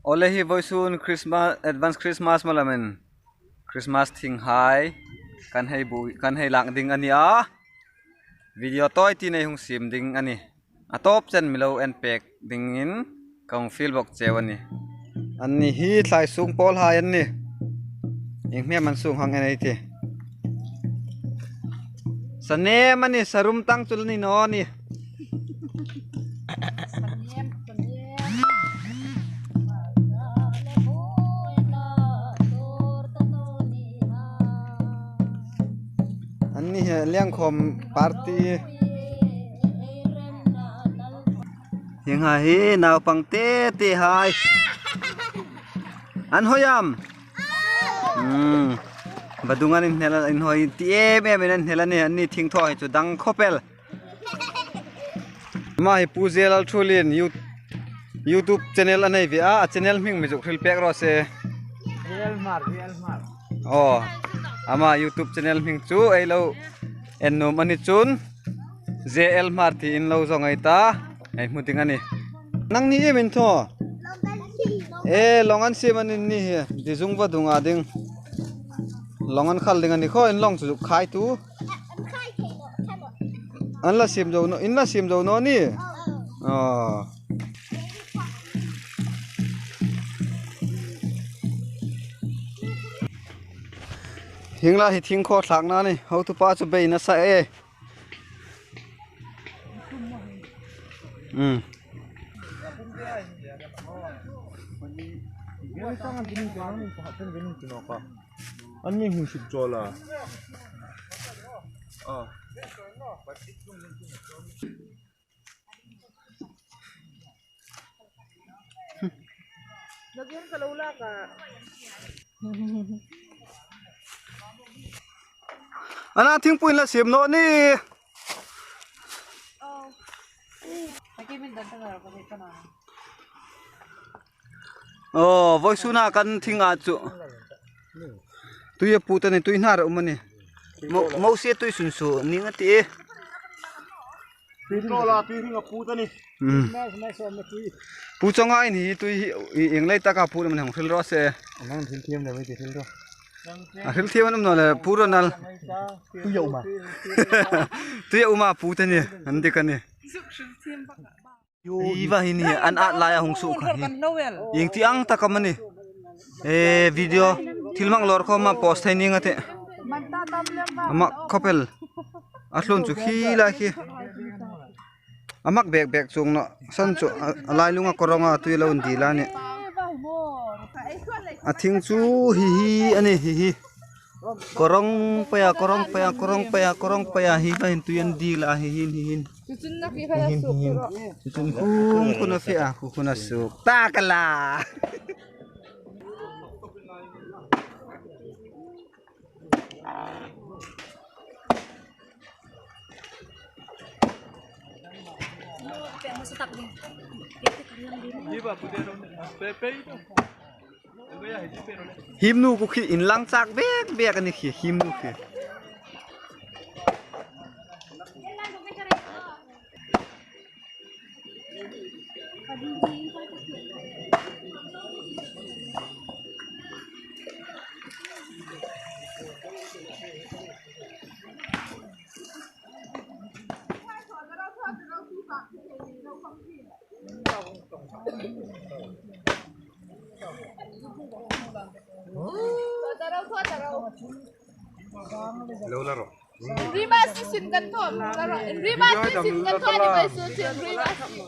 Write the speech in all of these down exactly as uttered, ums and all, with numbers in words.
Awle, hi voisun Christmas, advance Christmas malama Christmas thinghai kan hei bu, kan hei lak ding a nih a. Video tawi tin ei hung siem ding a nih. A tawp chen mi lo en pek dingin ka hung fiel bawk cheu a nih. Anni hi thlai sung pawlhai an nih. Ieng hmia man sung hang en ei tih. Sanem a nih, sarum tang chu ni naw a nih. Anni hi liengkhawm party. Hieng hai hi naupang te te hai. An hawi am? Hmm. Vadung an inhnel, an hawi ti em em in an hnel a nih, anni thing thaw hi chu dang khawp el. Ama hi Pu J. Lalthuolien You-, YouTube channel a nei ve a, a channel hming mi zuk hril pek raw se. J L Hmar, J L Hmar. Aw, ama YouTube channel hming chu ei lo en nuom a ni chun J L Hmar tiin lo zawng ei ta, ei hmu ding a nih. Nangni iem in thaw? E, lawng an siem a ni hi, dizung vadunga ding. Lawng an khal ding a ni khaw, in lawng chu zuk khai tu. An la siem zo naw, in la siem zo naw ni? Aw. Hieng lai hi thing khaw thlakna ni, hotupa chu bei nasa e. Hmm. An mi hung suk chawl a. Ah. Ana thingpui la siem naw ni. Aw, vawisuna kan thinga chu. Tui a put a ni, tui hnar a um a ni. Mo, mo se tui sun su, ni nga ti e. Tui tlaw la, tui hring a put a ni. Hmm. Pu Chawnga in hi tui hi, i, ieng lai taka put a man hang hril raw se. A hmang hril thiam le, mi ti hril raw. A hril thiam an um naw le, Pu Ronald. Tui a um a. Tui a um a put a ni, an dik a ni. Hi va hi ni, an at lai a hung suk kha hi. Ieng ti ang tak am a ni. E, video thil hmang lawr khawma post thei ning a tih. A mak khawp el. A hlun chu khi lai khi. A mak bek bek chuong naw. San chu a, a lailunga kawr rawnga tui lo indil a nih. A thing chu hi hi a ni hi hi. Kawr rawng peia, kawr rawng peia, kawr rawng peia, kawr rawng peia, hi va hin tui an dil a, hi hin, hi hin. Hi hin, hi hin. Chu chun khum khun a fe a, khum khun a suk. Ta ka la. Himnu ku khi inlang chak bek bek a ni khi, himnu khi. Lo la ro. Rima si sin kan thaw, lo la ro. Rima si sin kan thaw, ni bai su sin, rima si.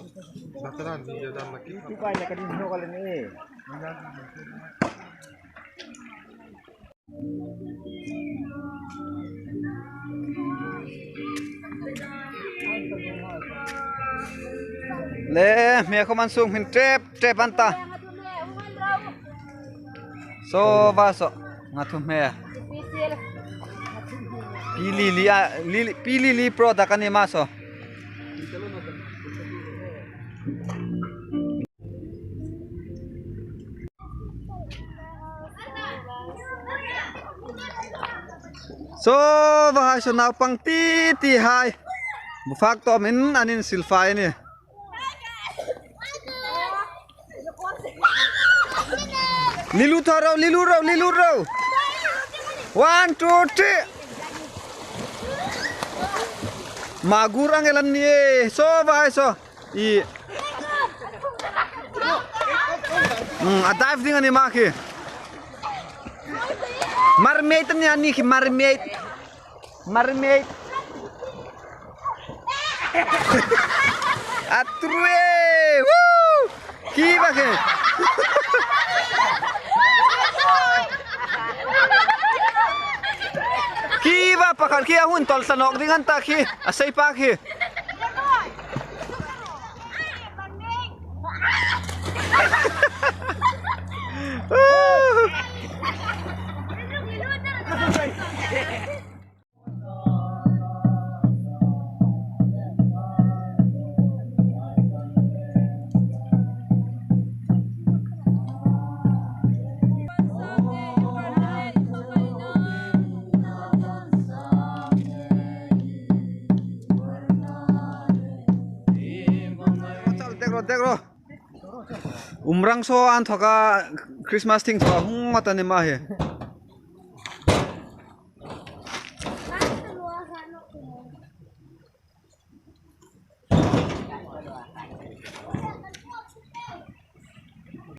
Sataran video dam maki. Tu kai la ka din ho ka le ni. Le, hmei khawm an sung hin trep, trep an ta. Saw va saw, nga thu hmei. Pi Lili a, Lili, Pi Lili product a ni ma saw. Saw va hai saw naupang ti ti hai. Bu fak tawmin an insil fai a nih. Lilu thaw ro, lilu ro, lilu ro. One, two, three. Magur ang elan ni e. So, vai so. I. Hmm, a dive ding a ni ma khi. Mermaid a ni, a ni khi mermaid. Mermaid. A tru e. Woo! Khi va khi. Khi va pakhat khi a hun tol sa nawk ding an ta khi. A sei pa khi. Chal, dek ro, dek ro. Umrangso an thoka Christmas thing thaw hung ngawt a ni ma hi.